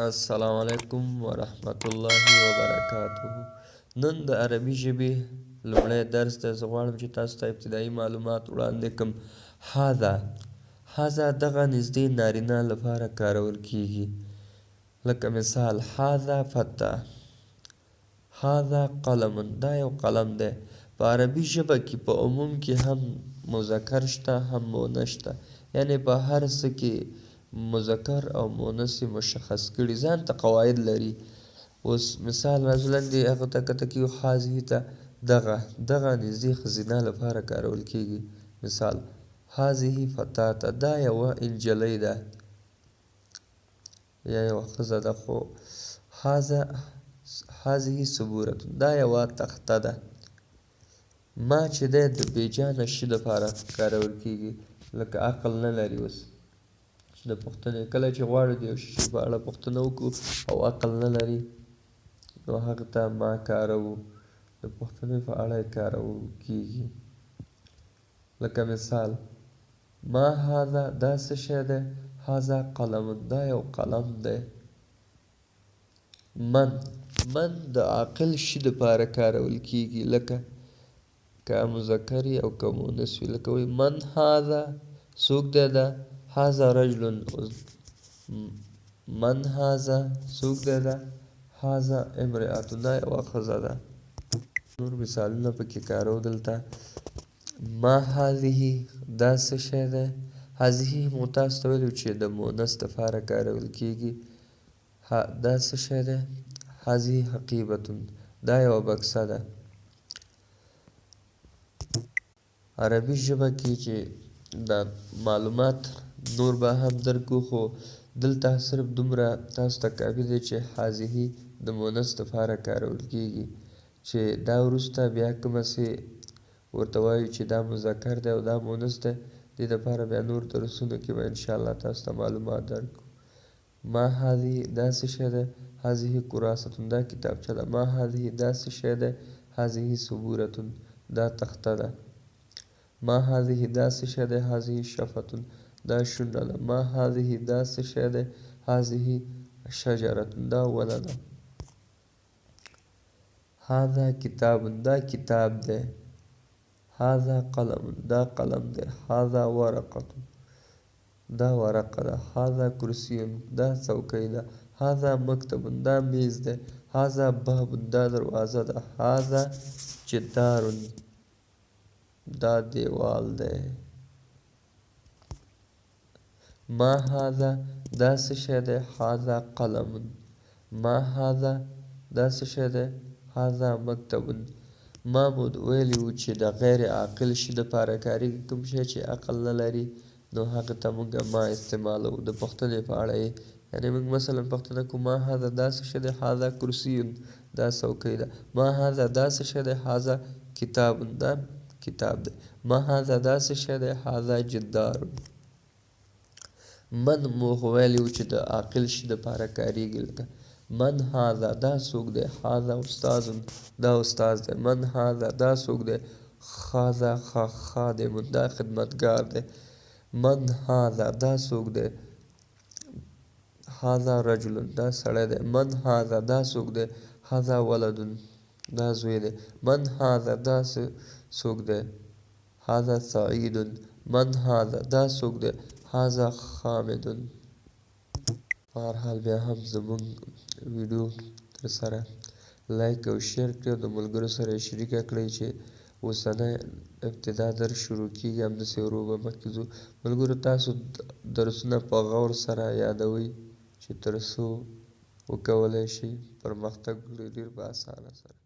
السلام علیکم ورحمت الله وبرکاته. نن د عربي ژبې لومړی درس دی. زه غواړم چې تاسو ته ابتدایي معلومات وړاندې کړم. هذا، هذا دغه نږدې نارینه لپاره کارول کیږي، لکه مثال هذا فتی، هذا قلم، دا یو قلم دی. په عربي ژبه کې په عموم کې هم مذکر شته هم مؤنث شته، یعنې په هر څه کې مذکر او مؤنث یې مشخص کړي، ځان ته قواعد لري. اوس مثال راځو لاندې هغه ته کته کیږي، هذه ته دغه، دغه نږدې ښځینه لپاره کارول کیږي. مثال هذه فتاة، دا یوه نجلۍ ده یا یوه ښځه ده. خو هذا هذه سبورة، دا یوه تخته ده. ما چې دی د بېجانه شي دپاره کارول کیږي، لکه عقل نه لري. اوس چې د پوښتنې کله چې غواړو د یو شي په اړه پوښتنه وکړو او عقل نه لري، نو هغه ته ما کاروو، د پوښتنې په اړه یې کارول کیږي. لکه مثال ما هذا، دا څه شی دی؟ هذا قلم، دا یو قلم دی. من، من د عاقل شي دپاره کارول کیږي، لکه که مذکر او که مؤنث وي. لکه وایي من هذا، څوک دی دا؟ هذا رجل. من هذا، څوک دی دا؟ هذا امرأة، دا یوه ښځه ده. نور مثالونه پکې کاروو دلته. ما هذه، دا څه شی دی؟ هذه مو تاسو ته ویلي چې د مؤنث دپاره کارول کیږي. دا څه شی دی؟ هذه حقیبة، دا یوه بکسه ده. عربي ژبه کې چې دا معلومات نور به هم درکړو، خو دلته صرف دومره تاسو ته کافي دی چې هذه د مؤنث دپاره کارول کیږي، چې دا وروسته بیا کومه سي ورته وایو چې دا مذکر دی او دا مؤنث دی، دې دپاره بیا نور درسونو کې به انشاءالله تاسو ته معلومات درکړو. ما هذه، دا څه شی دی؟ هذه کراسة، دا کتابچه ده. ما هذه، دا څه شی دی؟ هذه سبورة، دا تخته ده. ما هذه، دا څه شی دی؟ هذه شفة، دا شونډه ده. ما هذه، دا څه شی دی؟ هذه شجرة، دا ونه ده. هذا کتاب، دا کتاب دی. هذا قلم، دا قلم دی. هذا ورقة، دا ورقه ده. هذا کرسی، دا څوکۍ ده. هذا مکتب، دا میز دی. هذا باب، دا دروازه ده. هذا جدار، دا دیوال دی. ما هذا، دا څه شی دی؟ هذا قلم. ما هذا، دا څه شی دی؟ هذا مکتب. ما مو ویلي وو چې د غیر عاقل شي دپاره کارېږي، کوم شی چې عقل نه لري نو هغه ته موږ ما استعمالوو د پوښتنې په اړه یې. یعنې موږ مثلا پوښتنه کوو ما هذا، دا څه شی دی؟ هذا کرسی، دا څوکۍ ده. ما هذا، دا څه شی دی؟ هذا کتاب، دا کتاب دی. ما هذا، دا څه شی دی؟ هذا جدار. من مو خو ویلي وو چې د عاقل شي دپاره کارېږي، لکه من هذا، دا څوک دی؟ هذا استاذ، دا استاذ دی. من هذا، دا څوک دی؟ هذا خادم، دا خدمتګار دی. من هذا، دا څوک دی؟ هذا رجل، دا سړی دی. من هذا، دا څوک دی؟ هذا ولد، دا زوی دی. من هذا، دا څوک دی؟ هذا سعید. من هذا، دا څوک دی؟ هذا حامد. په هر حال بیا هم زموږ ویډیو تر سره لایک او شیر کړئ او د ملګرو سره یې شریکه کړئ چې اوسنی ابتدا درس شروع کیږي. همداسې ورو به مخکې ځو. ملګرو تاسو درسونه په غور سره یادوئ چې تر څو وکولی شئ پرمختګ وکړئ ډېر په اسانه سره.